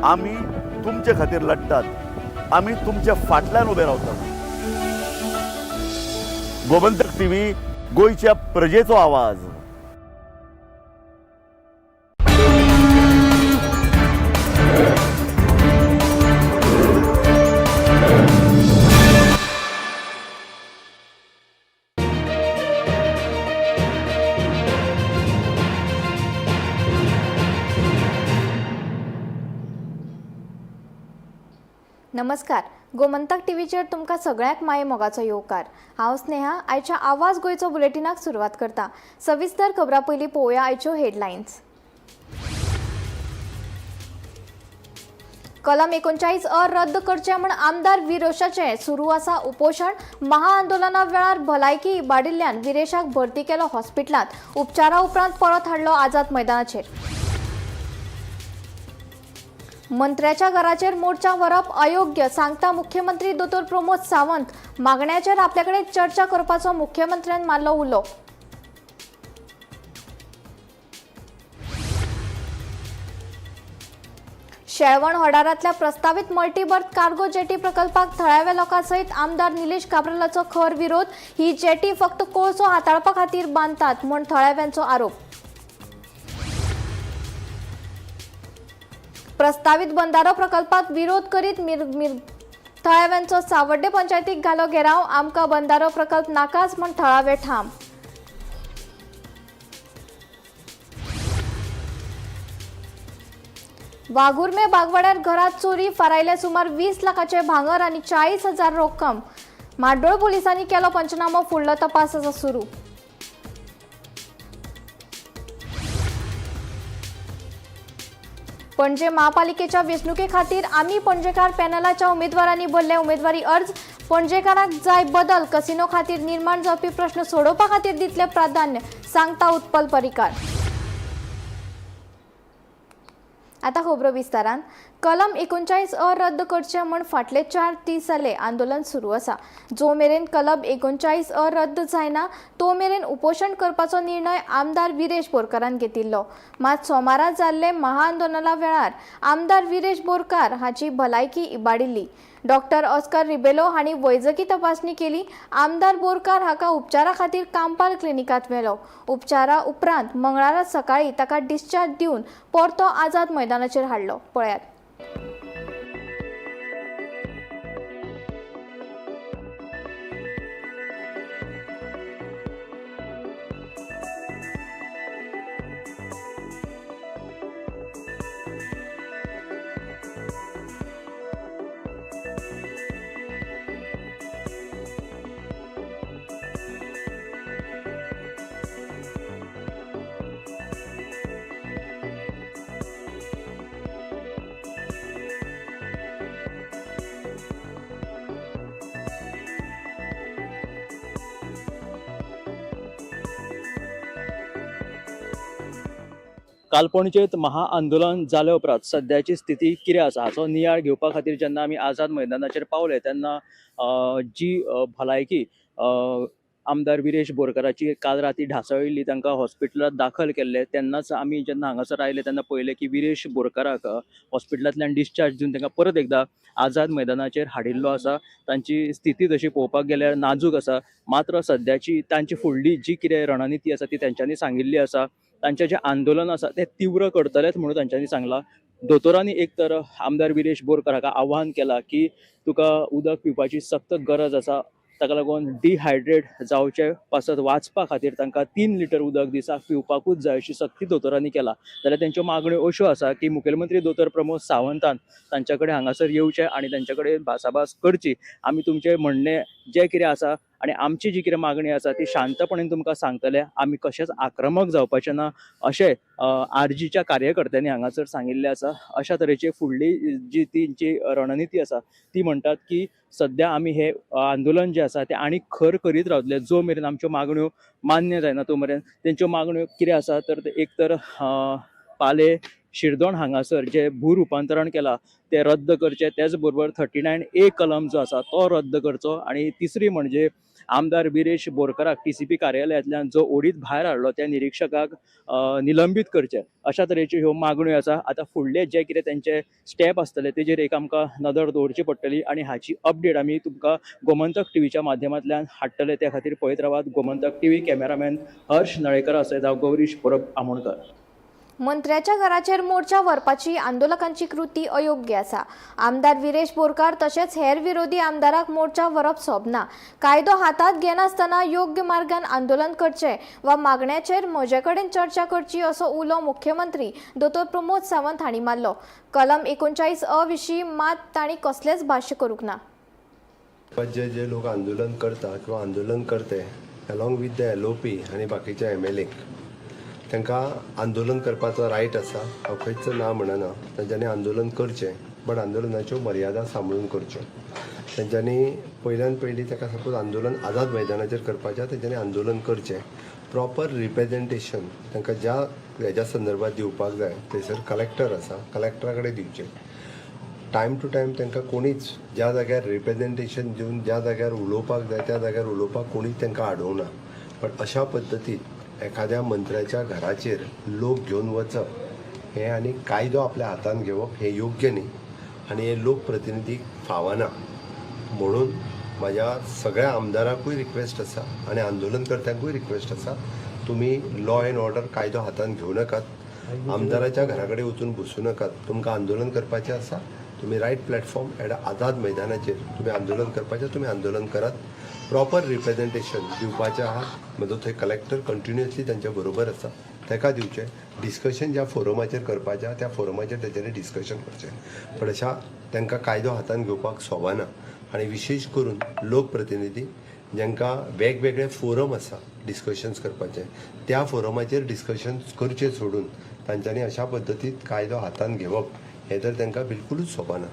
आमी तुमचे खातीर लडटात, आमी तुमच्या फाटल्यान उबे रावतात. गोमंतक टीव्ही, गोंयच्या प्रजेचो आवाज. नमस्कार, गोमंतक टीव्हीचेर तुमकां सगळ्यांक माये मोगाचो येवकार. हांव स्नेहा, आयच्या आवाज गोंयचो बुलेटिनाक सुरवात करता. सविस्तर खबरां पयलीं पळोवया आयच्यो हेडलायन्स. कलम 39 अ रद्द करचें म्हूण आमदार विरोशाचें सुरू आसा उपोशण. महाआंदोलना वेळार भलायकी इबाडिल्ल्यान विरेशाक भरती केलो हॉस्पिटलांत. उपचारा उपरांत परत हाडलो आझाद मैदानाचेर. मंत्र्याच्या घराचेर मोर्चा व्हरप अयोग्य, सांगता मुख्यमंत्री दोतोर प्रमोद सावंत. मागण्याचेर आपल्याकडे चर्चा करपाचो मुख्यमंत्र्यान मारलो उलो. शेळवण होडारांतल्या प्रस्तावीत मल्टीबर्थ कार्गो जेटी प्रकल्पाक थळाव्या लोकां सयत आमदार निलेश काब्रालाचो खर विरोध. ही जेटी फक्त कोळसो हाताळपा खातीर बांदतात म्हूण थळाव्यांचो आरोप. प्रस्तावीत बंधारो प्रकल्पाक विरोध करीत मिर मिर थळाव्यांचो सावड्डे पंचायतीक घालो घेराव. आमकां बंधारो प्रकल्प नाकाच म्हूण थळावे ठाम. वाघुर्मे बागवाड्यार घरात चोरी, फारायले सुमार 20 लाखाचे भांगर आनी 40,000 रक्कम. म्हाड्डोळ पोलिसांनी केलो पंचनामो, फुडलो तपास आसा सुरू. पणजे महापालिकेच्या वेंचणुके खातीर आमी पणजेकार पॅनलाच्या उमेदवारांनी भरले उमेदवारी अर्ज. पणजेकारांक जाय बदल, कसिनो खातीर निर्माण जावपी प्रश्न सोडोवपा खातीर दितले प्राधान्य, सांगता उत्पल पर्रीकार. आता खबरो विस्तारान. कलम 39 अ रद्द करचें म्हूण फाटले 4 दीस जाले आंदोलन सुरू आसा. जो मेरेन कलम 39 अ रद्द जायना तो मेरेन उपोशण करपाचो निर्णय आमदार विरेश बोरकारान घेतिल्लो. मात सोमारा जाल्ले महाआंदोलना वेळार आमदार विरेश बोरकार हाची भलायकी इबाडिल्ली. डॉक्टर ऑस्कर रिबेलो हांणी वैजकी तपासणी केली. आमदार बोरकार हाका उपचारा खातीर कांपाल क्लिनिकांत व्हेलो. उपचारा उपरांत मंगळारा सकाळी ताका डिस्चार्ज दिवन परतो आझाद मैदानाचेर हाडलो. पळयात. काल पणजेत महाआंदोलन जाले उपरांत सद्याची स्थिती कितें आसा हाचो नियाळ घेवपा खातीर जेन्ना आमी आझाद मैदानाचेर पावले तेन्ना जी भलायकी आमदार विरेश बोरकाराची काल राती ढासळिल्ली, तांकां हॉस्पिटलांत दाखल केल्ले. तेन्नाच आमी जेन्ना हांगासर आयले तेन्ना पळयलें की विरेश बोरकाराक हॉस्पिटलांतल्यान डिस्चार्ज दिवन तांकां परत एकदां आझाद मैदानाचेर हाडिल्लो आसा. तांची स्थिती तशी पळोवपाक गेल्यार नाजूक आसा. मात्र सद्याची तांची फुडली जी कितें रणनिती आसा ती तेंच्यांनी सांगिल्ली आसा. तांचें जें आंदोलन आसा तें तीव्र करतलेच म्हणून तांच्यांनी सांगलां. दोतोरांनी एक तर आमदार विरेश बोरकार हाका आव्हान केलां की तुका उदक पिवपाची सक्त गरज आसा, ताका लागून डिहायड्रेट जावचे पासत वाचपा खातीर तांकां 3 लिटर उदक दिसाक पिवपाकूच जाय अशी सक्ती दोतोरांनी केला. जाल्यार तेंच्यो मागण्यो अश्यो आसा की मुखेलमंत्री दोतोर प्रमोद सावंतान तांच्या कडेन हांगासर येवचें आनी तांच्या कडेन भासाभास करची. आमी तुमचें म्हणणें जें कितें आसा आनी आमची जी कितें मागणी आसा ती शांतपणेन तुमकां सांगतले, आमी कशेंच आक्रमक जावपाचें ना अशें आरजीच्या कार्यकर्त्यांनी हांगासर सांगिल्लें आसा. अशा तरेची फुडली जी तेंची रणनिती आसा ती म्हणटात की सद्या आमी हे आंदोलन जें आसा तें आनी खर करीत रावतले जो मेरेन आमच्यो मागण्यो मान्य जायना तो मेरेन. तेंच्यो मागण्यो कितें आसा तर एक तर पाले शिरदोण हांगासर जे भू रुपांतरण केलां तें रद्द करचें, तेच बरोबर 39A कलम जो आसा तो रद्द करचो आनी तिसरी म्हणजे आमदार विरेश बोरकराक टीसीपी कार्यालयांतल्यान जो ओडीत भायर हाडलो त्या निरिक्षकाक निलंबीत करचें अशा तरेच्यो ह्यो मागण्यो आसा. आतां फुडले जे कितें तेंचे स्टेप आसतले तेजेर एक आमकां नदर दवरची पडटली आनी हाची अपडेट आमी तुमकां गोमंतक टीव्हीच्या माध्यमांतल्यान हाडटले. त्या खातीर पळयत रावात गोमंतक टीव्ही. कॅमेरामॅन हर्ष नळेकर आसयत हांव गौरीश परब आमोणकर. मंत्र्याच्या घराचेर मोर्चा व्हरपाची आंदोलकांची कृती अयोग्य आसा. आमदार विरेश बोरकार तशेंच हेर विरोधी आमदाराक मोर्चा व्हरप सोबना. कायदो हातांत घेनासतना योग्य मार्गान आंदोलन करचें वा मागण्याचेर म्हजे कडेन चर्चा करची असो उलो मुख्यमंत्री दोतोर प्रमोद सावंत हांणी मारलो. कलम 39 अ विशीं मात तांणी कसलेंच भाश्य करूंक ना. जे जे लोक आंदोलन करता किंवा आंदोलन करते along with the LOP आनी बाकीच्या एमएलएक, तांकां आंदोलन करपाचो रायट आसा. हांव खंयच ना म्हणना. तांच्यांनी आंदोलन करचें, बट आंदोलनाच्यो मर्यादा सांबाळून करच्यो तेंच्यांनी. पयल्यान पयलीं ताका सपोज आंदोलन आझाद मैदानाचेर करपाचें, तेंच्यांनी आंदोलन करचें. प्रॉपर रिप्रेजेंटेशन तांकां ज्या हेज्या संदर्भात दिवपाक जाय, थंयसर कलेक्टर आसा, कलेक्टरा कडेन दिवचें. टायम टू टायम तांकां कोणीच ज्या जाग्यार रिप्रेजेंटेशन दिवन ज्या जाग्यार उलोवपाक जाय त्या जाग्यार उलोवपाक कोणीच तांकां आडोवना. पण अशा पद्दतीन एखाद्या मंत्र्याच्या घराचेर लोक घेवन वचप हें आनी कायदो आपल्या हातान घेवप हें योग्य न्ही आनी हें लोकप्रतिनिधीक फावना. म्हणून म्हाज्या सगळ्या आमदारांकूय रिक्वेस्ट आसा आनी आंदोलनकर्त्यांकूय रिक्वेस्ट आसा, तुमी लॉ एंड ऑर्डर, कायदो हातान घेवं नाकात. आमदाराच्या घरा कडेन वचून बसूं नाकात. तुमकां आंदोलन करपाचें आसा, तुमी रायट प्लॅटफॉर्म एट आझाद मैदानाचेर तुमी आंदोलन करपाचें, तुमी आंदोलन करात. प्रॉपर रिप्रेजेंटेशन दिवपाचें आहा म्हजो, थंय कलेक्टर कंटिन्युअसली तांच्या बरोबर आसा, ताका दिवचें. डिस्कशन ज्या फोरमाचेर करपाचें आहा त्या फोरमाचेर तेंच्यांनी डिस्कशन करचें, पण अशा तांकां कायदो हातान घेवपाक सोबाना. आनी विशेश करून लोकप्रतिनिधी जांकां वेगवेगळे फोरम आसा डिस्कशन्स करपाचे, त्या फोरमाचेर डिस्कशन्स करचे सोडून तांच्यांनी अशा पद्दतीन कायदो हातान घेवप हें तर तांकां बिलकुलूच सोबाना.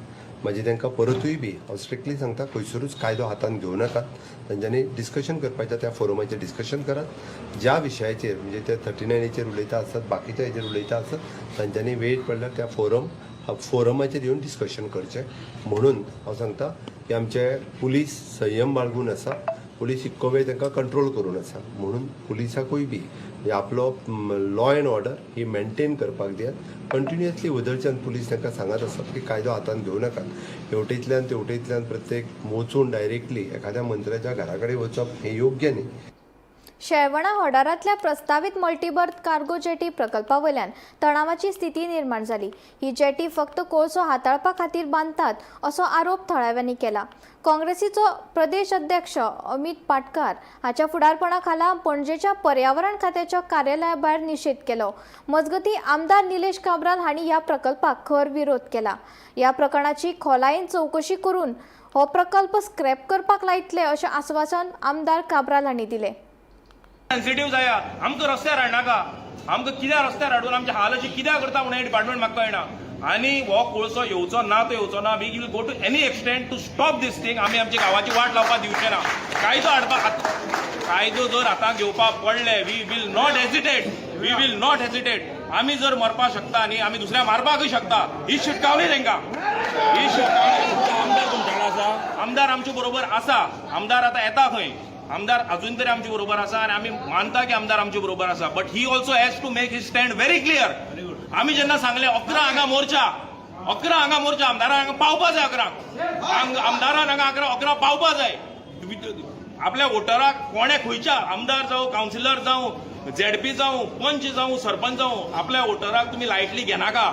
मागीर तांकां परतूय बी हांव स्ट्रिक्टली सांगता, खंयसरूच कायदो हातान घेवं नाकात. तांच्यांनी डिस्कशन करपाचें त्या फोरमाचेर डिस्कशन करात. ज्या विशयाचेर, म्हणजे ते 39 एचेर उलयता आसत, बाकीच्या हेजेर उलयता आसत, तांच्यांनी वेळ पडल्यार त्या फोरमाचेर येवन डिस्कशन करचें. म्हणून हांव सांगता की आमचे पुलीस संयम बाळगून आसा. पुलीस इतको वेळ तांकां कंट्रोल करून आसा. म्हणून पुलिसाकूय बी म्हणजे आपलो law and order he maintain करपाक दियात. कंटिन्युअसली वदळच्यान पुलीस तांकां सांगत आसात की कायदो हातान घेवं नाकात. हेवटेंतल्यान तेवटेंतल्यान प्रत्येक वचून डायरेक्टली एखाद्या मंत्र्याच्या घरा कडेन वचप हें योग्य न्ही. शेळवणा होडारांतल्या प्रस्तावीत मल्टीबर्थ कार्गो जेटी प्रकल्पा वयल्यान तणावाची स्थिती निर्माण जाली. ही जेटी फक्त कोळसो हाताळपा खातीर बांदतात असो आरोप थळाव्यांनी केला. काँग्रेसीचो प्रदेश अध्यक्ष अमित पाटकार हाच्या फुडारपणा खाला पणजेच्या पर्यावरण खात्याच्या कार्यालया भायर निशेध केलो. मजगतीं, आमदार निलेश काब्राल हांणी ह्या प्रकल्पाक खर विरोध केला. ह्या प्रकरणाची खोलायेन चवकशी करून हो प्रकल्प स्क्रॅप करपाक लायतले अशें आस्वासन आमदार काब्राल हांणी दिलें. सेन्सिटीव जाया. आमकां रस्त्यार हाडनाका. आमकां कित्याक रस्त्यार हाडून आमचे हाल अशें कित्याक करता म्हणून हें डिपार्टमेंट म्हाका कळना. आनी हो कोळसो येवचो ना तो येवचो ना. We will go to any extent to stop this thing. आमी आमच्या गांवाची वाट लावपाक दिवचे ना. कायदो हाडपाक, कायदो जर हातांत घेवपाक पडले, we will not hesitate, we will not hesitate. आमी जर मरपाक शकता न्ही, आमी दुसऱ्या मारपाकूय शकता. ही शिटकावणी तांकां, ही शिटकावणी. आमदार तुमच्या आसा? आमदार आमचे बरोबर आसा. आमदार आतां येता खंय. आमदार अजून तरी आमचे बरोबर आसा आनी आमी मानता की आमदार आमचे बरोबर आसा, but he also has to make his stand very clear. आमी जेन्ना सांगले 11 हांगा मोर्चा, 11 हांगा मोर्चा, आमदारान हांगा पावपा जाय 11 क. आमदारान हांगा 11 पावपा जाय. आपल्या वोटराक कोणे खंयच्या आमदार जावं, कावन्सिलर जावं, झेडपी जावं, पंच जावं, सरपंच जावं, आपल्या वोटराक तुमी लायटली घेनाका.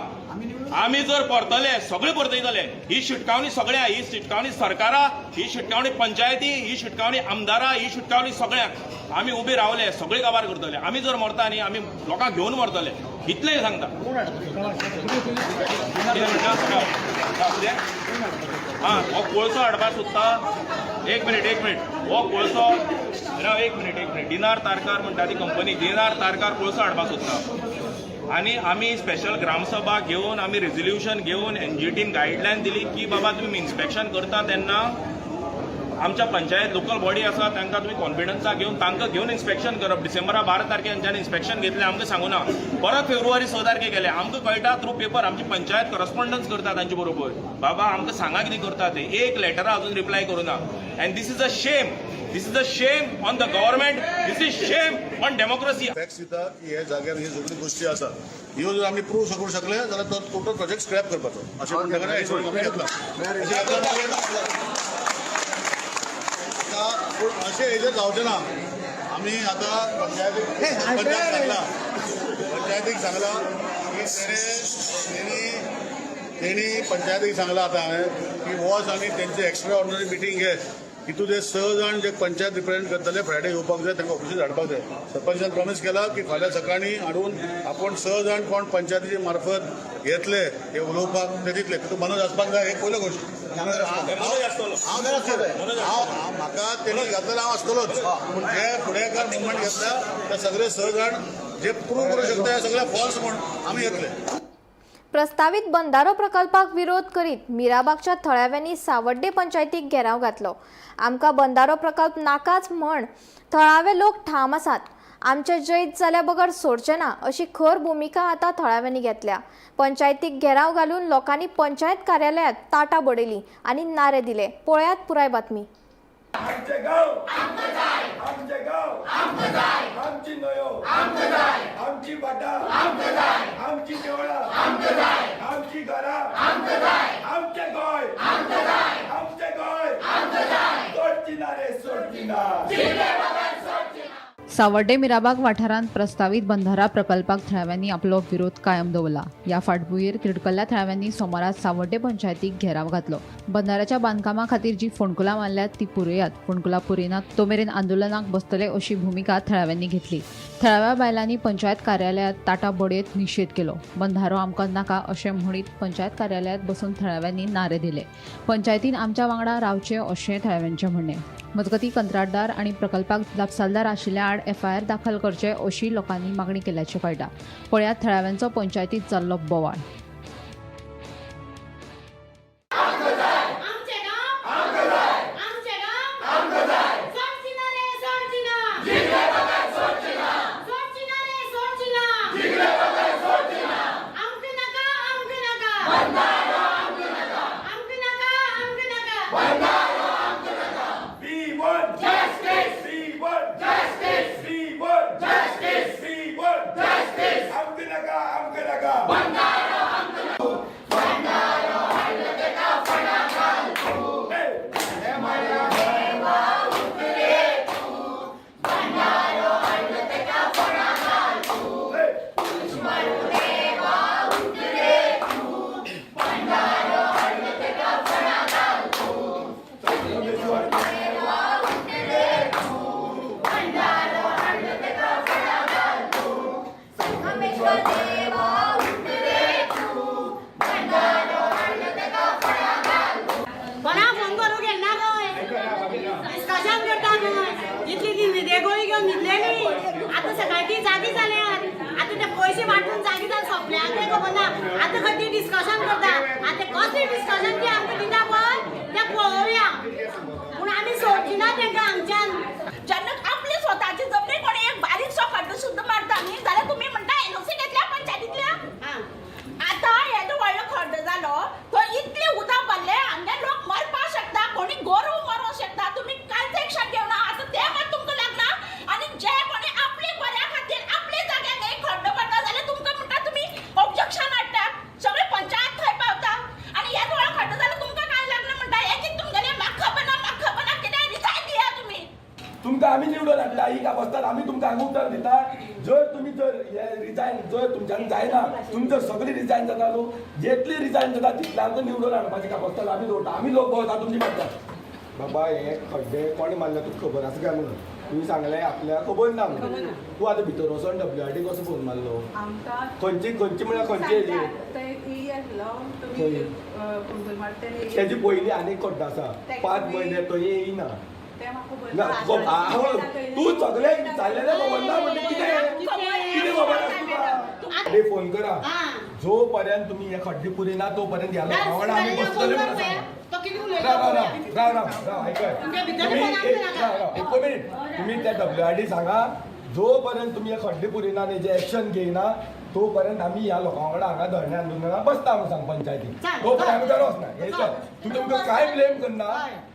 आमी जर परतले, सगळे परतयतले. ही शिटकावणी सगळ्या, ही शिटकावणी सरकारा, ही शिटकावणी पंचायती, ही शिटकावणी आमदारा, ही शिटकावणी सगळ्यांक. आमी उबे रावले, सगळे काबार करतले. आमी जर मरता न्ही, आमी लोकांक घेवन मरतले, इतलें सांगता. कितें म्हणटा? हा, हो कोळसो हाडपाक सोदता. एक मिनिट, एक मिनिट. हो कोळसो राव, एक मिनिट, एक मिनिट. डिनार तारकार म्हणटा ती कंपनी, डिनार तारकार कोळसो हाडपाक सोदता आनी आमी स्पेशल ग्रामसभा घेवन, आमी रेजोल्युशन घेवन एनजीटीन गायडलायन दिली की बाबा, तुमी इन्स्पेक्शन करता तेन्ना आमच्या पंचायत लोकल बॉडी आसा, तांकां तुमी कॉन्फिडन्सा घेवन, तांकां घेवन इन्स्पेक्शन करप. डिसेंबरा 12 तारखे तांच्यांनी इन्स्पेक्शन घेतलें, आमकां सांगूना. परत फेब्रुवारी 6 तारखे गेले. आमकां कळटा थ्रू पेपर. आमची पंचायत करस्पॉन्डन्स करता तांचे बरोबर. बाबा, आमकां सांगा कितें करता ते. एक लेटरा अजून reply करूना. And this is a shame. This is a shame on the government. This is shame on democracy. Facts दिता की हे जाग्यार ही सगळी गोष्टी आसा. ह्यो जर आमी प्रूव करूंक शकले जाल्यार तो टोटल प्रोजेक्ट स्क्रॅप करपाचो अशें म्हणटा कडेन एक्शन आमी घेतला, अशें घेतला. आतां पूण अशें हेजेर जावचें ना. आमी आतां पंचायतीक पंचायत सांगला, पंचायतीक सांगला की तेणे तेणी तेणी पंचायतीक सांगला आतां हांवें की वच आनी तेंची एक्स्ट्रा ऑर्डिनरी मिटींग घे. तितून ते स जाण जे पंचायत रिप्रेझेंट करतले, फ्रायडे येवपाक जाय, तांकां ऑफिसीत धाडपाक जाय. सरपंचान प्रॉमीस केला की फाल्यां सकाळीं हाडून आपूण स जाण कोण पंचायतीचे मार्फत येतले हे उलोवपाक ते दितले. तितून मनोज आसपाक जाय, हे पयल्यो गोश्ट. मनोज आसतलो. हांव जाय आसतलो. हांव हांव- म्हाका तेणी घातलें, हांव आसतलोच. पूण जे फुडेकार मुवमेंट घेतल्या ते सगळे स जाण जे प्रूव करूं शकता हे सगळे फॉल्स म्हूण, आमी येतले. प्रस्तावीत बंधारो प्रकल्पाक विरोध करीत मिराबागच्या थळाव्यांनी सावड्डे पंचायतीक घेराव घातलो. आमकां बंधारो प्रकल्प नाकाच म्हण थळावे लोक ठाम आसात. आमचे जैत जाल्या बगर सोडचे ना अशी खर भुमिका आतां थळाव्यांनी घेतल्या. पंचायतीक घेराव घालून लोकांनी पंचायत कार्यालयात ताटां बडयलीं आनी नारे दिले. पळयात पुराय बातमी. आमचे गांव, आमचे गांव, आमची न्हंयो, आमची भाटां, आमची देवळां, आमची घरां, आमचे गोंय, आमचे गोंय. सोडची ना रे, सोडची ना. सावर्डे मिराबाग वाठारांत प्रस्तावीत बंधारा प्रकल्पाक थळाव्यांनी आपलो विरोध कायम दवरला. ह्या फाटभुंयेर तिडकल्ल्या थळाव्यांनी सोमारा सावर्डे पंचायतीक घेराव घातलो. बंधाऱ्याच्या बांदकामा खातीर जी फोंडकुलां मारल्यात ती पुरयात, फोंडकुलां पुरयनात तो मेरेन आंदोलनाक बसतले अशी भुमिका थळाव्यांनी घेतली. थळाव्या बायलांनी पंचायत कार्यालयात ताटां बडयत निशेध केलो. बंधारो आमकां नाका अशें म्हणीत पंचायत कार्यालयात बसून थळाव्यांनी नारे दिले. पंचायतीन आमच्या वांगडा रावचें अशें थळाव्यांचें म्हणणें. मजगतीं, कंत्राटदार आनी प्रकल्पाक जापसालदार आशिल्ल्या आड एफआयआर दाखल करचे अशी लोकांनी मागणी केल्याचें कळटा. पळयात थळाव्यांचो पंचायतीत जाल्लो बोवाळ. आमचे गांव, आमचे गांव, सोडची ना रे, सोडची ना, सोडची ना रे, सोडची ना. आमकां नाका, आमकां नाका, आमकां नाका, आमकां नाका. We want justice. We want justice. We want justice. We want justice. आमकां नाका, आमकां नाका. Hey! Hey! कोणा फोन करूं गेल ना खंय, डिस्कशन करता खंय. इतली ती न्हिदे गोळी घेवन न्हिदलेली, आतां सकाळी ती जागी जाल्यात. आतां ते पयशे वांटून जागी जावन सोंपल्या तें खबर ना. आतां खंय ती डिस्कशन करता. आतां कसली डिस्कशन ती आमकां दिता पळय तें पळोवया, पूण आमी सोडची ना तेंकां हांगच्यान. जेन्ना आपले स्वताचे जमनी कोणी एक बारीकसो खड्डो सुद्दां मारता न्ही जाल्यार तुमी म्हणटा एनओसी घेतल्या पंचायतींतल्या. आतां येदो व्हडलो खड्डो जालो, तो इतले उदक भरले, हांगा लोक मरपाक शकता, कोणी गोरव मरोंक शकता. तुमी कांयच एक्शन घेवना. आतां तें मात तुमकां लागना आनी जे कोणी आपले बऱ्या खातीर आपले जाग्याक एक खड्डो मारता जाल्यार तुमकां म्हणटा, तुमी ऑब्जेक्शन हाडटा, सगळे पंचायत थंय पावता. आनी येदो व्हडलो खड्डो जालो, तुमकां कांय लागना म्हणटा. हें कितें तुमगेलें? म्हाका खबर ना, म्हाका खबर ना. कितें रिजायन दिया तुमी. तुमकां आमी निवडून हाडटा ही काबस्तार. आमी तुमकां हांगा उतर दिता, जर तुमी जर हे रिजायन जर तुमच्यान जायना, तुमी जर सगळी रिजायन जाता न्हू, जितली रिजायन जाता तितल्यांक निवडून हाडपाची काबस्तार आमी दवरता. आमी लोक भोंवता तुमची फाटल्यान. बाबा, हे खड्डे कोणी मारले तुका खबर आसा काय म्हणून तुवें सांगलें आपल्याक खबर ना म्हणून. तूं आतां भितर वचोन डब्ल्यू आर टी कसो फोन मारलो? आमकां खंयची खंयची म्हळ्यार खंयची हेजी? तुमी तेजी पयली आनी खड्डो आसा, 5 म्हयने तो येयना ना. हांव तूं सगळें विचारलेलें खबर ना म्हणजे कितें कितें खबर आसा तुका? अरे, फोन करा. जो पर्यंत तुम्ही हे खड्डे पुरिना तो पर्यंत ह्या लोकां वांगडा आमी बसतले म्हणून सांगता. राव राव राव राव राव राव आयकय, तुम्ही राव राव एक मिनिट, तुम्ही त्या डब्ल्यू आर डी सांगा, जो पर्यंत तुम्ही हे खड्डे पुरिना आनी जे एक्शन घेयना तो पर्यंत आमी ह्या लोकां वांगडा हांगा धरणे आंदोलनाक बसता म्हणून सांग पंचायतीन, तो पर्यंत आमी घरा वचना. हे चल, तुमी तुमकां कांय ब्लेम करना,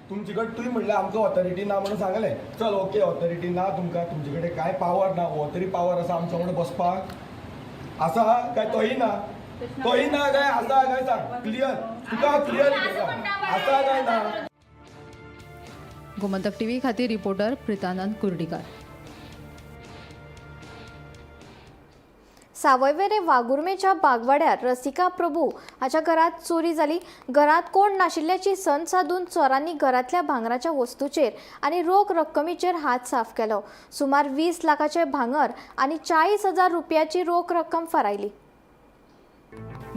तुमचे कडेन तुवें म्हणल्यार आमकां ऑथॉरिटी ना म्हणून सांगलें, चल ओके ऑथॉरिटी ना तुमकां, तुमचे कडेन कांय पावर ना, हो तरी पावर आसा आमच्या वांगडा बसपाक आसा काय तोय ना, तोय ना काय आसा काय सांग क्लियर, तुका क्लियर आसा काय ना. गोमंतक टीव्ही खातीर रिपोर्टर प्रितानंद कुर्डीकार. सावयवेरे वाघुर्मेच्या बागवाड्यार रसिका प्रभू हाच्या घरात चोरी जाली. घरात कोण नाशिल्ल्याची संद साधून चोरांनी घरांतल्या भांगराच्या वस्तूचेर आनी रोख रक्कमेचेर हात साफ केलो. सुमार 20 लाखाचे भांगर आनी 40,000 रुपयाची रोख रक्कम फारायली.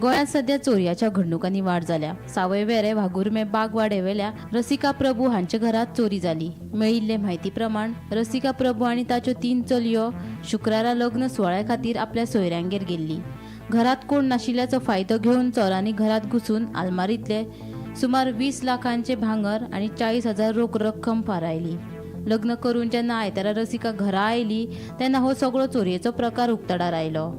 गोंयांत सध्या चोरयाच्या घडणुकांनी वाड जाल्या. सावयवेरे वाघुर्मे बागवाडेवेल्या रसिका प्रभू हांच्या घरात चोरी जाली. मेळिल्ले म्हायती प्रमाण रसिका प्रभू आनी ताच्यो 3 चलयो शुक्रारा लग्न सुवाळ्या खातीर आपल्या सोयऱ्यांगेर गेल्ली. घरात कोण नाशिल्ल्याचो फायदो घेवन चोरांनी घरात घुसून आलमारींतले सुमार 20 लाखांचे भांगर आनी 40,000 रोख रक्कम फारायली. लग्न करून जेन्ना आयतारा रसिका घरा आयली तेन्ना हो सगळो चोरयेचो प्रकार उक्ताडार आयलो.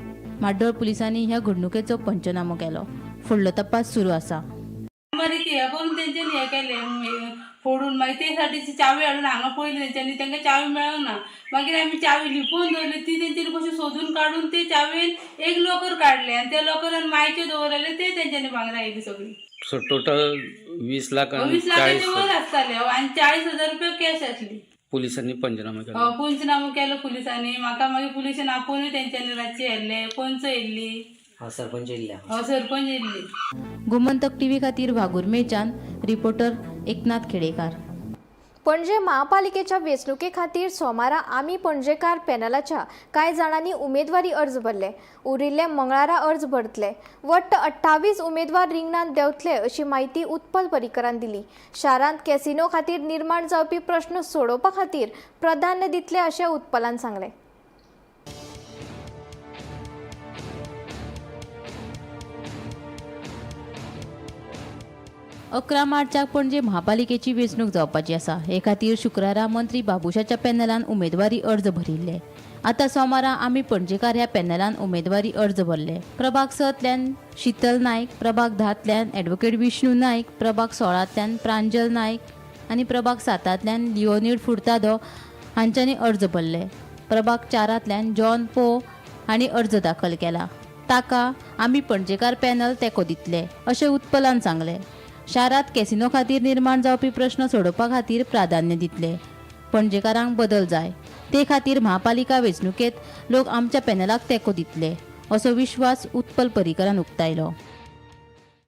म्हाड्डोळ पुलिसांनी ह्या घडणुकेचो पंचनामो केलो. फुडलो तपास सुरू आसा. हे करून तेंच्यांनी हे केलें फोडून, मागीर ते साठी चावी हाडून हांगा पळयली तेंच्यांनी, तांकां चावी मेळोंक ना. मागीर आमी चावी लिपोवन दवरली, ती तेंच्यांनी कशी सोदून काडून ते चावेन एक लॉकर काडले आनी त्या लॉकरान मायचे दवरलेले ते तेंच्यांनी भांगरां येयली सगळी. सो टोटल 20 लाख 20 लाखाचे वयर आसताले आनी 40,000 रुपया कॅश आसली. पुलिसांनी पंचनामा केलो. पंचनामो केलो पुलिसांनी. म्हाका मागीर पुलिशेन आपोवनूय तेंच्यांनी रातची येयल्ले, पंच येयल्ली, सरपंच येयल्ले, सरपंच येयल्ली. गोमंतक टीव्ही खातीर वाघुर्मेच्यान रिपोर्टर एकनाथ खेडेकार. पणजे महापालिकेच्या वेंचणुके खातीर सोमारा आमी पणजेकार पॅनलाच्या कांय जाणांनी उमेदवारी अर्ज भरले. उरिल्ले मंगळारा अर्ज भरतले. वट्ट 28 उमेदवार रिंगणांत देंवतले अशी म्हायती उत्पल पर्रीकरान दिली. शारांत कॅसिनो खातीर निर्माण जावपी प्रश्न सोडोवपा खातीर प्राधान्य दितले अशें उत्पलान सांगलें. अकरा मार्चाक पणजे महापालिकेची वेंचणूक जावपाची आसा. हे खातीर शुक्रारा मंत्री बाबुशाच्या पॅनलान उमेदवारी अर्ज भरिल्ले. आतां सोमारा आमी पणजेकार ह्या पॅनलान उमेदवारी अर्ज भरले. प्रभाग 6तल्यान शीतल नायक, प्रभाग 10तल्यान ॲडव्होकेट विष्णू नायक, प्रभाग 16तल्यान प्रांजल नायक आनी प्रभाग 7तल्यान लिओनीड फुर्तादो हांच्यांनी अर्ज भरले. प्रभाग 4तल्यान जॉन पो हांणी अर्ज दाखल केला. ताका आमी पणजेकार पॅनल तेंको दितले अशें उत्पलान सांगलें. शारांत कॅसिनो खातीर निर्माण जावपी प्रश्न सोडोवपा खातीर प्राधान्य दितले. पणजेकारांक बदल जाय, ते खातीर महापालिका वेंचणुकेंत लोक आमच्या पॅनलाक तेंको दितले असो विश्वास उत्पल पर्रीकरान उक्तायलो.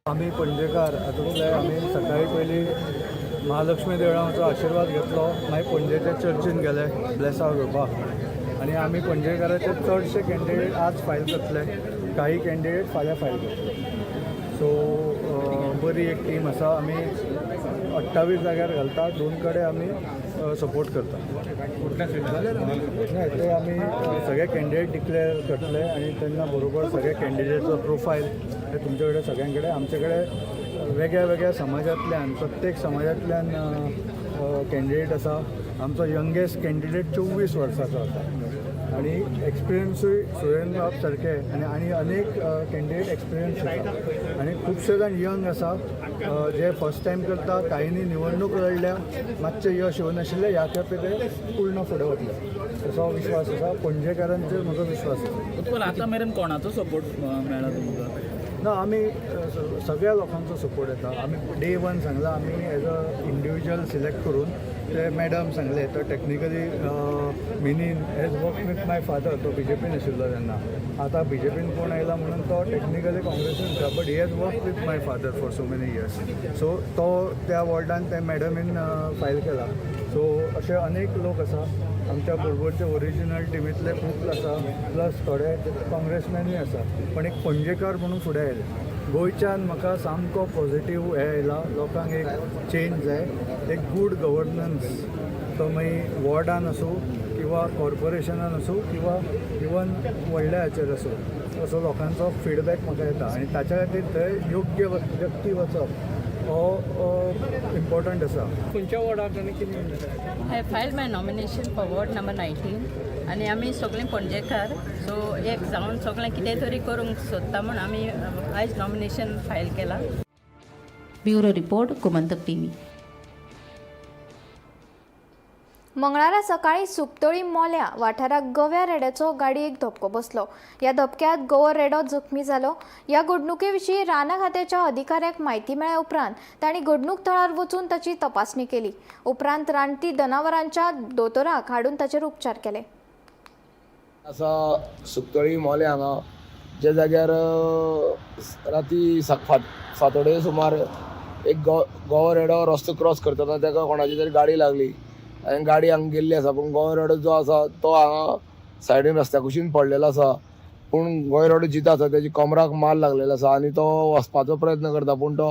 आमी पणजेकार हातूंतले आमी सकाळी पयलीं महालक्ष्मी देवळाचो आशिर्वाद घेतलो, मागीर पणजेच्या चर्चीन गेले ब्लेसांव घेवपाक आनी आमी पणजेकाराचे चडशे कॅन्डिडेट आज फायल करतले, काही कॅन्डिडेट फाल्यां फायल करतले. सो बरी एक टीम आसा. आमी 28 जाग्यार घालता, 2 कडेन आमी सपोर्ट करता. नाही ते आमी सगळे कॅन्डिडेट डिक्लेअर करतले आनी तेन्ना बरोबर सगळे कॅन्डिडेटचो प्रोफायल हे तुमचे कडेन सगळ्यां कडेन आमचे कडेन वेगळ्या वेगळ्या समाजांतल्यान प्रत्येक समाजांतल्यान कॅन्डिडेट आसा. आमचो यंगेस्ट कॅन्डिडेट 24 वर्सांचो आसा आनी एक्सपिरियन्सूय सुरेंद्र बाब सारके आनी आनी अनेक कॅन्डिडेट एक्सपिरियन्स आसा आनी खुबशे जाण यंग आसा जे फर्स्ट टायम करता. कांयनी निवडणूक लढल्या, मातशें यश येवनाशिल्लें, ह्या खेपे ते पूर्ण फुडें वतले असो विश्वास आसा. पणजेकारांचेर म्हजो विश्वास आसा. आतां मेरेन कोणाचो सपोर्ट मेळ्ळा तुमकां? ना, आमी सगळ्या लोकांचो सपोर्ट येता. आमी डे वन सांगला, आमी एज अ इंडिविज्युअल सिलेक्ट करून ते मॅडम सांगले तर technically Minin has work with my father. तो बीजेपीन आशिल्लो तेन्ना, आतां बीजेपीन कोण आयला म्हणून तो टॅक्निकली काँग्रेसीन आसा, but he has work with my father for so many years. So तो त्या वॉर्डान त्या मॅडमीन फायल केला. सो अशे अनेक लोक आसा आमच्या बरोबरचे, ओरिजिनल टिमींतले खूब आसा, प्लस थोडे काँग्रेसमॅनूय आसा. पण एक पणजेकार म्हणून फुडें आयले. गोंयच्यान म्हाका सामको पॉझिटीव हें आयला, लोकांक एक चेंज जाय, एक गूड गव्हर्नन्स, तो मागीर वॉर्डान आसूं किंवा किंवा कॉर्पोरेशनान आसूं किंवा इवन व्हडल्या हाचेर आसूं, असो लोकांचो फिडबॅक म्हाका येता आनी ताच्या खातीर थंय योग्य व्यक्ती वचप हो इम्पॉर्टंट आसा. खंयच्या वॉर्डाक आनी कितें? I file my nomination for ward number 19 आनी आमी सगळीं पणजेकार, सो एक जावन सगळें कितें तरी करूंक सोदता म्हूण आमी आयज नॉमिनेशन फायल केलां. Bureau report, Gomantak TV. मंगळारा सकाळी सुकतळी मोल्या वाठाराक गव्या रेड्याचो गाडयेक धपको बसलो. ह्या धपक्यात गवो रेडो जखमी जालो. ह्या घडणुके विशीं रानां खात्याच्या अधिकाऱ्याक म्हायती मेळ्ळ्या उपरांत तांणी घडणूक थळार वचून ताची तपासणी केली. उपरांत रानटी जनावरांच्या दोतोराक हाडून ताचेर उपचार केले. आसा सुकतळी मोले हांगा ज्या जाग्यार राती फांतोडे सुमार एक गोवो रेडो रस्तो क्रॉस करतना ताका कोणाची तरी गाडी लागली आनी गाडी हांगा गेल्ली आसा, पूण गोंय रेडो जो आसा तो हांगा सायडीन रस्त्या कुशीन पडलेलो आसा. पूण गोंय रेडो जिता आसा, तेजी कमराक मार लागलेलो आसा आनी तो वचपाचो प्रयत्न करता, पूण तो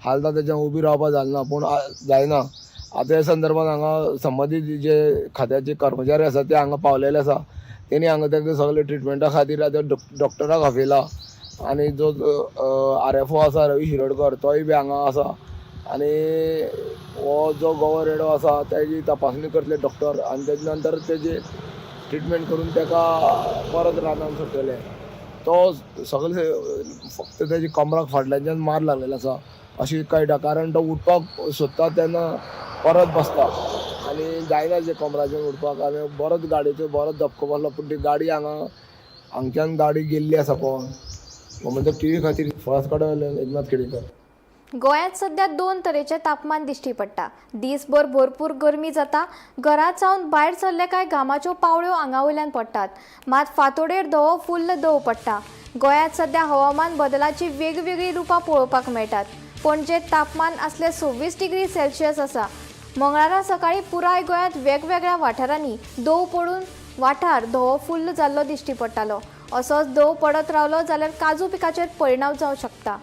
हालता, तेच्यान उबी रावपा जालना, पूण जायना. आतां ह्या संदर्भात हांगा संबंदीत जे खात्याचे कर्मचारी आसा ते हांगा पावलेले आसा. तेणी हांगा तांकां सगळे ट्रिटमेंटा खातीर आतां डॉक्टराक आपयला आनी जो RFO आसा रवी शिरोडकर तोय बी हांगा आसा आनी हो जो गोवो रेडो आसा तेजी तपासणी करतले डॉक्टर आनी तेजे नंतर तेजी ट्रिटमेंट करून ताका परत रानान सोडटले. तो सगळे फक्त तेजी कमराक फाटल्याच्यान मार लागलेलो आसा अशी कळटा, कारण तो उठपाक सोदता तेन्ना परत बसता आनी जायना जे कमराचेर उठपाक आनी बरोच गाडयेचो बरोच धपको बसलो, पूण ती गाडी हांगा हांगच्यान गाडी गेल्ली आसा पळोवन. गोमंतक टीव्ही खातीर फळसकडे एकनाथ खेडेकर. गोंयांत सध्या दोन तरेचें तापमान दिश्टी पडटा. दीसभर भरपूर गरमी जाता. घरांत सावन भायर सरले काय घामाच्यो पावळ्यो आंगा वयल्यान पडटात. मात फांतोडेर धवो फुल्ल दव पडटा. गोंयांत सध्या हवामान बदलाची वेगवेगळीं रुपां पळोवपाक मेळटात. पणजेंत तापमान आसलें 26 डिग्री सेल्सियस आसा. मंगळारा सकाळीं पुराय गोंयांत वेगवेगळ्या वाठारांनी दव पडून वाठार धवो फुल्ल जाल्लो दिश्टी पडटालो. असोच दव पडत रावलो जाल्यार काजू पिकाचेर परिणाम जावंक शकता.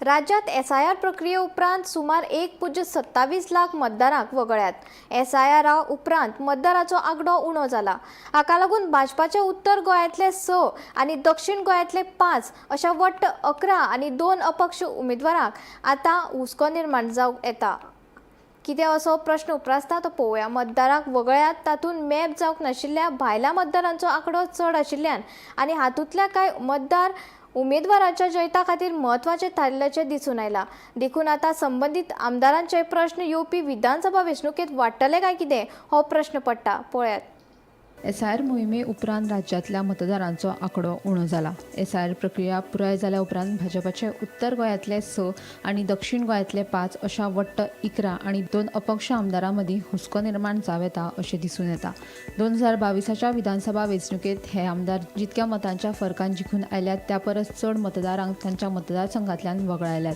राज्यात SIR प्रक्रिये उपरांत सुमार 1.27 लाख मतदारांक वगळ्यात. SIR उपरांत मतदाराचो आंकडो उणो जाला. हाका लागून भाजपाचे उत्तर गोंयांतले 6 आनी दक्षिण गोंयांतले 5 अशा वट्ट 11 आनी 2 अपक्ष उमेदवारांक आतां हुस्को निर्माण जावंक येता. कितें असो प्रश्न उप्रासता तो पळोवया. मतदारांक वगळ्यात तातूंत मॅप जावंक नाशिल्ल्या भायल्या मतदारांचो आंकडो चड आशिल्ल्यान आनी हातूंतल्या कांय मतदार उमेदवारांच्या जैता खातीर म्हत्वाचे थारिल्ल्याचें दिसून आयलां. देखून आतां संबंदीत आमदारांचे प्रश्न येवपी विधानसभा वेंचणुकेंत वाडटले काय कितें हो प्रश्न पडटा. पळयात. SIR मोहिमे उपरांत राज्यांतल्या मतदारांचो आंकडो उणो जाला. SIR प्रक्रिया पुराय जाल्या उपरांत भाजपाचे उत्तर गोंयांतले 6 आनी दक्षिण गोंयांतले 5 अशा वट्ट 11 आनी 2 अपक्ष आमदारां मदीं हुस्को निर्माण जावं येता अशें दिसून येता. 2022च्या विधानसभा वेंचणुकेंत हे आमदार जितक्या मतांच्या फरकान जिखून आयल्यात त्या परस चड मतदारांक तांच्या मतदारसंघांतल्यान वगळायल्यात.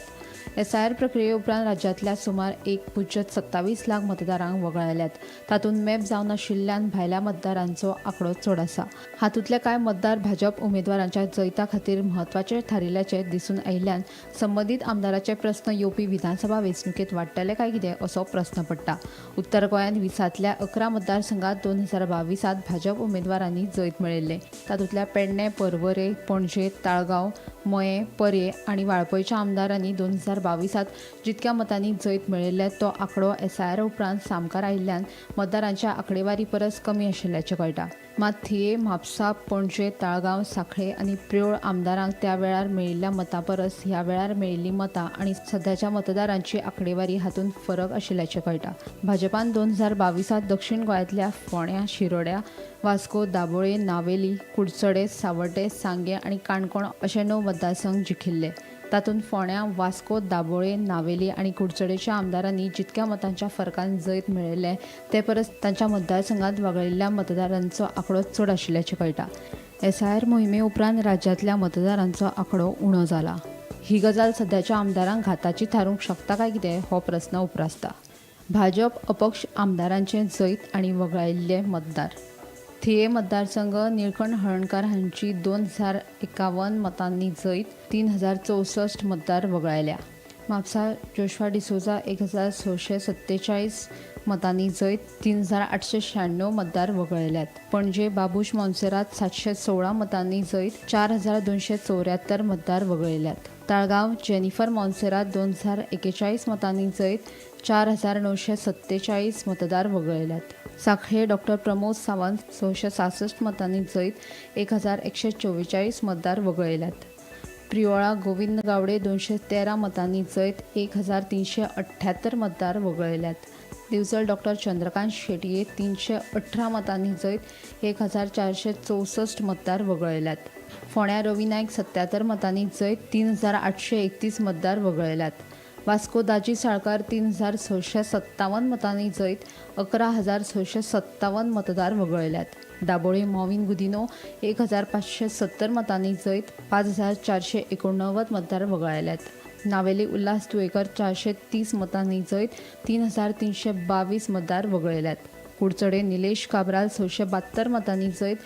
SIR प्रक्रिये उपरांत राज्यांतल्या सुमार 1.27 लाख मतदारांक वगळायल्यात. तातूंत मॅप जावनाशिल्ल्यान भायल्या मतदारांचो आंकडो चड आसा. हातूंतले कांय मतदार भाजप उमेदवारांच्या जैता खातीर म्हत्वाचे थारिल्ल्याचें दिसून आयिल्ल्यान संबंदीत आमदाराचे प्रस्न येवपी विधानसभा वेंचणुकेंत वाडटले काय कितें असो प्रस्न पडटा. उत्तर गोंयांत 20तल्या 11 मतदारसंघात 2022त भाजप उमेदवारांनी जैत मेळयल्लें. तातूंतल्या पेडणें, पर्वरे, पणजे, ताळगांव, मयें, पर्ये आनी वाळपयच्या आमदारांनी 2022त जितक्या मतांनी जैत मेळयल्लें तो आंकडो SIR उपरांत सामकार आयिल्ल्यान मतदारांच्या आंकडेवारी परस कमी आशिल्ल्याचें कळटा. मात थिये, म्हापसा, पणजे, ताळगांव, सांखळे आनी प्रियोळ आमदारांक त्या वेळार मेळिल्ल्या मतां परस ह्या वेळार मेळिल्लीं मतां आनी सध्याच्या मतदारांची आंकडेवारी हातूंत फरक आशिल्ल्याचें कळटा. भाजपान 2022त दक्षिण गोंयांतल्या फोंड्या, शिरोड्या, वास्को, दाबोळे, नावेली, कुडचडे, सावड्डे, सांगें आनी काणकोण अशे 9 मतदारसंघ जिखिल्ले. तातूंत फोंड्या, वास्को, दाबोळे, नावेली आनी कुडचडेच्या आमदारांनी जितक्या मतांच्या फरकान जैत मेळयल्लें ते परस तांच्या मतदारसंघांत वगळिल्ल्या मतदारांचो आंकडो चड आशिल्ल्याचें कळटा. SIR मोहिमे उपरांत राज्यांतल्या मतदारांचो आंकडो उणो जाला. ही गजाल सध्याच्या आमदारांक घाताची थारूंक शकता काय कितें हो प्रस्न उप्रासता. भाजप अपक्ष आमदारांचें जैत आनी वगळायिल्ले मतदार. थिये मतदारसंघ निळकंठ हळर्णकार हांची 2051 मतांनी जैत, 3064 मतदार वगळायल्या. म्हापसा जोशुआ डिसोजा 1647 मतांनी जैत, 3896 मतदार वगळायल्यात. पणजे बाबूश मोन्सेरात 716 मतांनी जैत, 4274 मतदार वगळायल्यात. ताळगांव जेनिफर मोन्सेरात 2041 मतांनी जैत, 4947 मतदार वगळायल्यात. साखळे डॉक्टर प्रमोद सावंत 666 मतांनी जैत, 1144 मतदार वगळायल्यात. प्रियोळा गोविंद गावडे 213 मतांनी जैत, 1378 मतदार वगळायल्यात. दिवचल डॉक्टर चंद्रकांत शेटये 318 मतांनी जैत, 1464 मतदार वगळायल्यात. फोंड्या रवी नायक 77 मतांनी जैत, 3831 मतदार वगळायल्यात. वास्को दाजी साळकार 3657 मतांनी जैत, 11,657 मतदार वगळायल्यात. दाबोळे मॉविन गुदिनो 1570 मतांनी जैत, 5489 मतदार वगळायल्यात. नावेली उल्हास तुयेकर 430 मतांनी जैत, 3322 मतदार वगळायल्यात. कुडचडे निलेश काब्राल 672 मतांनी जैत,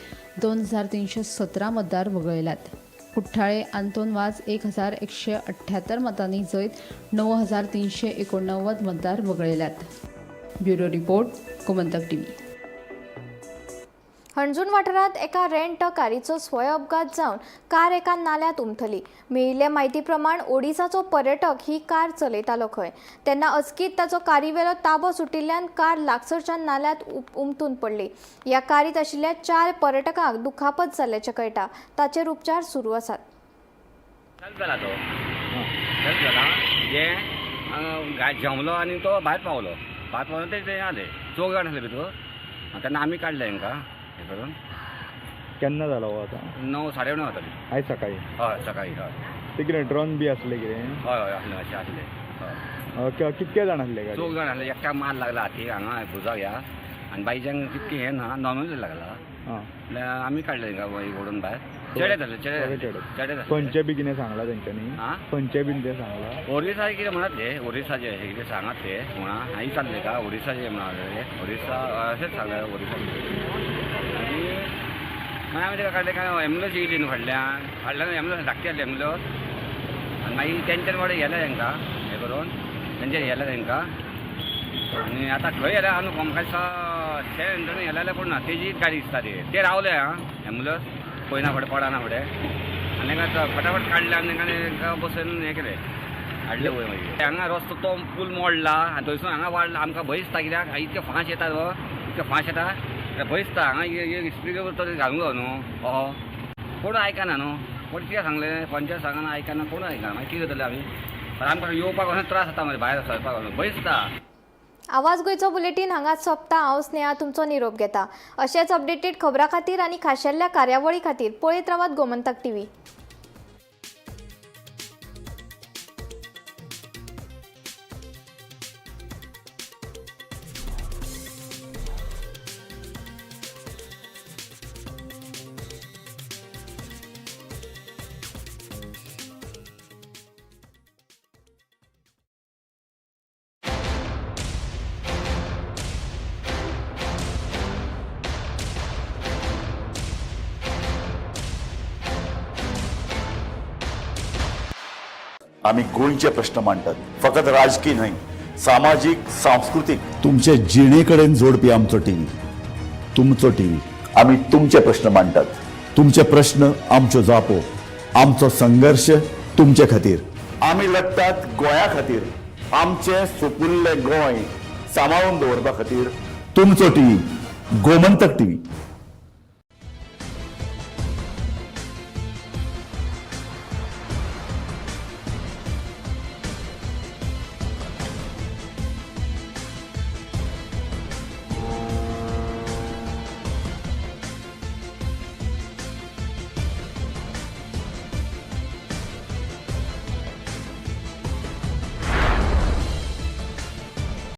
2317 मतदार वगळायल्यात. कुठ्ठाळे आंतोन वाज 1178 मतांनी जैत, 9389 मतदार वगळायल्यात. Bureau report, Gomantak TV. Anjuna वाठारांत एका रेंट कारीचो स्वय अपघात जावन कार एका नाल्यांत उमथली. मेळिल्ले म्हायती प्रमाण ओडिसाचो पर्यटक ही कार चलयतालो खंय, तेन्ना अचकीत ताचो कारीवेलो ताबो सुटिल्ल्यान कार लागसरच्या नाल्यांत उमथून पडली. ह्या कारीत आशिल्ल्या 4 पर्यटकांक दुखापत जाल्ल्याचें कळटा. ताचेर उपचार सुरू आसात. जेवलो आनी तो भायर पावलो. भायर पावलो ते आले चौग जाण आसले भितर. तेन्ना आमी काडले हांकां हें करून. केन्ना जालो हो आतां? 9 साडे 9 जाताली. आयज सकाळी? हय सकाळी. हय. ते कितें ड्रोन बी आसले कितें? हय हय आसले, अशें आसले. हय. कितके जाण आसले गाडी? चौग जाण आसले. एकट्याक मार लागला हातीक हांगा भुजाक ह्या, आनी बाकीच्यांक तितकें हें ना, नॉर्मल लागला. आमी काडले हांकां ओडून भायर. चेडे जाले, चेडे चेडे. खंयचे बी कितें सांगला तेंच्यांनी? खंयचे बीन तें सांगला? ओरिसा कितें म्हणत ते, ओरिसाचे अशें कितें सांगात ते म्हणा. हांवें विचारलें का ओरिसाचे म्हणाले, ओरिसा अशेंच सांगलें ओरिसा. आनी मागीर आमी तेका काडलें काय एम्बुलन्स येयली न्हू फाटल्यान, फाटल्यान एम्बुलन्स धाकटी आसली एम्बुलन्स. आनी मागीर तेंच्यान वाडे गेले तेंकां हें करून, तेंच्यान गेले तेंकां. आनी आतां खंय गेले आहा न्हू, म्हाका दिसता शें गेले जाल्यार कोण ना, तेजी गाडी दिसता ती. ते रावले आं एम्बुलन्स पळयना फुडें पडना फुडें. आनी तांकां फटाफट काडले आनी तांकां बसोवन हें केलें, हाडले वयर. मागीर हांगा रस्तो तो पूल मोडला आनी थंयसून हांगा वाडला. आमकां भंय दिसता कित्याक इतके फांस येता हो, इतके फांस येता भंय दिसता. हांगा स्पीकर तो घालूंक जाय न्हू. हो कोण आयकना न्हू, कोण कितें सांगलें पंचायत सांगना, आयकना, कोण आयकना. मागीर कितें करतले आमी? आमकां येवपाक वचून त्रास जाता मरे, भायर सरपाक वचून भंय दिसता. आवाज गोंयचो बुलेटीन हांगाच सोंपता. हांव स्नेहा तुमचो निरोप घेता. अशेच अपडेटेड खबरां खातीर आनी खाशेल्या कार्यावळी खातीर पळयत रावात गोमंतक टीव्ही. आमी गोंयचे प्रश्न मांडटात, फकत राजकीय न्हय, सामाजीक, सांस्कृतीक, तुमचे जिणे कडेन जोडपी आमचो टीव्ही, तुमचो टीव्ही. आमी तुमचे प्रश्न मांडटात, तुमचे प्रश्न आमच्यो जापो, आमचो संघर्श तुमचे खातीर. आमी लढटात गोंया खातीर, आमचें सुपुल्लें गोंय सांबाळून दवरपा खातीर. तुमचो टीव्ही, गोमंतक टीव्ही.